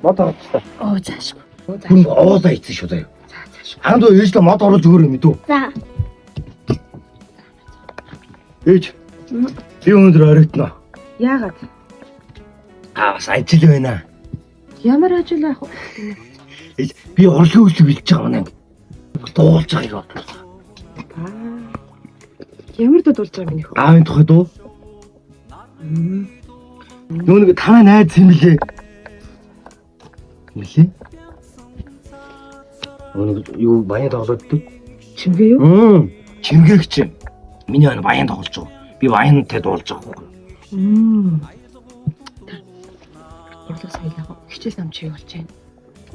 Мод оруулж та. Оо заашгүй. Оо Хүн заашгүй. уулаа ийцэн шүү заяа. За заашгүй. Харин дөө ээжлээ мод оруулж өгөөрэй мэдүү. За. Ээж. Би өнөөдөр оройтно. Яагаад? Аа бас ажил байна. Ямар ажил аах вэ? Ээж би урлагийн үйлчлэг бэлдэж байгаа манай анги. Дуулж байгааг бодлоо. Аа. Ямар дуу дуулж байгаа миний хөө? Аавын тухай дуу. Нөө нэг танай найз юм лээ. Мэлээ? Нөө нэг юу баян тоглоод дүү? Чимгээ юу? Мм. Чимгээгч. Миний ан баян тоглож байгаа. Би баянтай дуулж байгаа байхгүй. Мм. Урлаг соёл яг хичээл ном чи юу болж байна?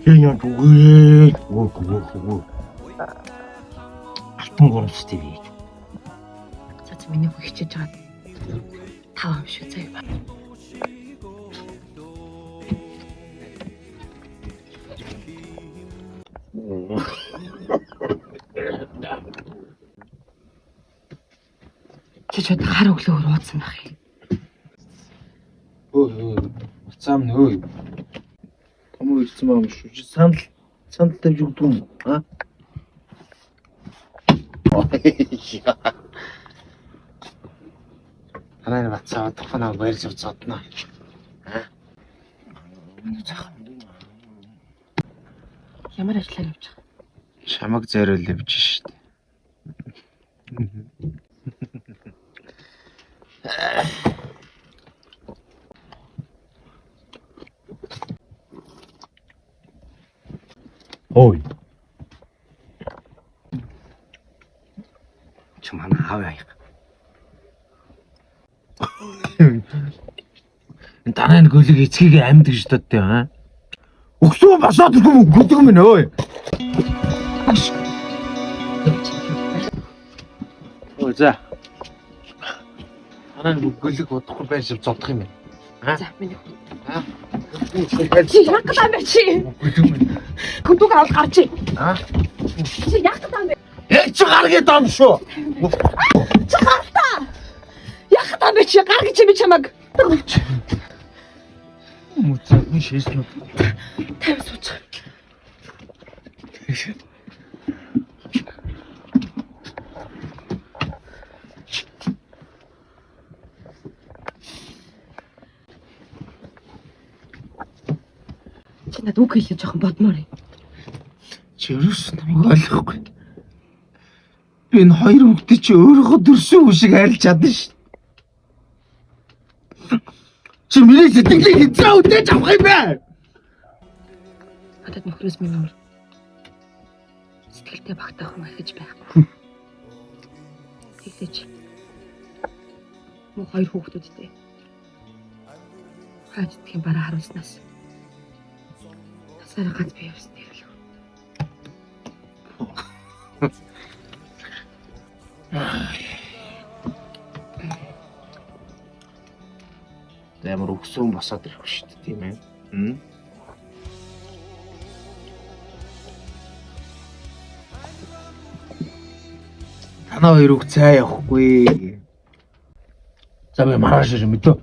Яа яа үгүй. Үгүй үгүй. Алтан горомс ТV. За за миний хөө хичээж байгаа. Тав ам шүү заяа. Чи ч одоо хар өглөөр ууцсан байх юм. Өө өө. Уцаам нөө. Том ирсэн байгаа юм шүү. Чи сандал сандал тавьж өгдөг юм уу? А? Танай бацаа тухана барьж авч одно. Ямар ажиллаар явж байгаа? Шамаг зориул явж шít. Ой. Чи манай аав аяг. Энэ танай нэг гөлөг эцгийг амьд гэж додтой аа. Өгсөн босоод ирэхгүй юм гөлөг минь өө. Өө за. Танай нэг гөлөг удахгүй барьж авч зодох юм байна. За миний хөө. Аа. Чи яг гэдэг юм бэ чи? Гөлөг минь. Хөдөөг авал гарч. Аа. Чи яг гэдэг юм бэ? Яг чи гаргийн дом шүү. Чи гартаа. Яг гэдэг юм бэ чи? Гар гэж юм чамаг. Мүцээ би шээсэн. Тайван сууч. Чи надад үг хэлэх жоохон бодмоор юм. Чи ерөөс намайг ойлгохгүй. Би энэ хоёр хүүхдээ чи өөрийнхөө төрсөн хүн шиг хайрлаж чадна ш. Чи миний сэтгэлийг хязгаар үдээж авах юм бэ? Надад нөхрөөс минь өөр сэтгэлтэй багтаах хүн ахиж байхгүй. Тэглэж мөн хоёр хүүхдүүдтэй. Хаад итгэх бараа харуулснаас насаараа ганц бие явсан юм л. Ямар өгсөн босоод ирэхгүй шүү дээ, тийм ээ. Хм. Танаа хоёр үг цай явахгүй. За би маргааш ирэх мэдөө.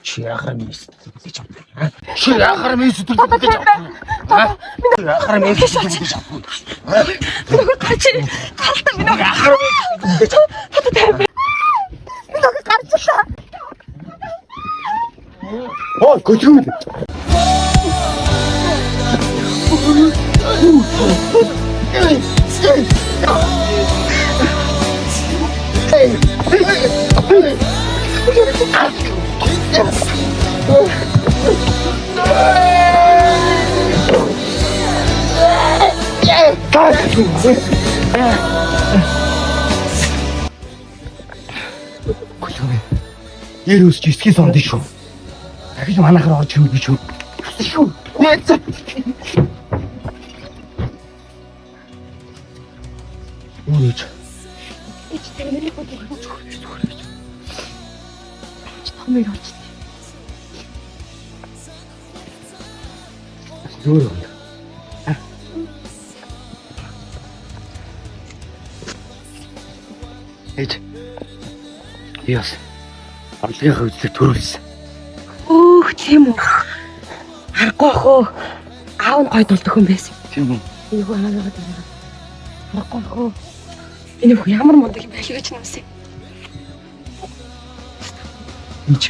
Чи яхаар минь сэтгэл гэж авдаг. Чи яхаар минь сэтгэл гэж авдаг. Чи яхаар минь сэтгэл гэж авдаг. Нөхөр гарч ир. Галтаа минь нөхөр. Яхаар минь сэтгэл гэж авдаг. Одоо тайван. Минь нөхөр гарч ирлээ. Ой, гөлгөө. Гөлгөө. Ер өсч эсхий сондсон шүү. Дахиж манайхаар орж ирнэ гэж юу? Шүү. Нээц. Юу нэж? Ээж тэр миний хүү зүгээр зүгээр. Чи томыг олж. Зүгээр юм. Ээж. Би бас орлогынхаа үзлэг төрүүлсэн. Өөх тийм үү. Аргагүй ах уу. Аав нь гой дулдаг хүн байсан. Тийм үү? Энэ хүү хамаагаа дураа. Аргагүй ах уу. Энэ хүү ямар мундаг юм бэ гэж нэмсэн. Ээж.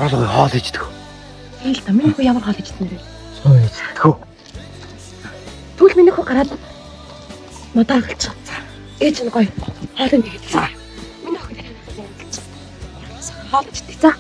Орлогын хоол иждэг. Тэгэл та миний хүү ямар хоол ижсэн нэрээ. Суу иждэг. Тэгвэл миний хүү гараад модоо агалчих. За. Ээж нь гоё. Хоол нэгээд. За. Миний охин дээр хоол иждэг. За.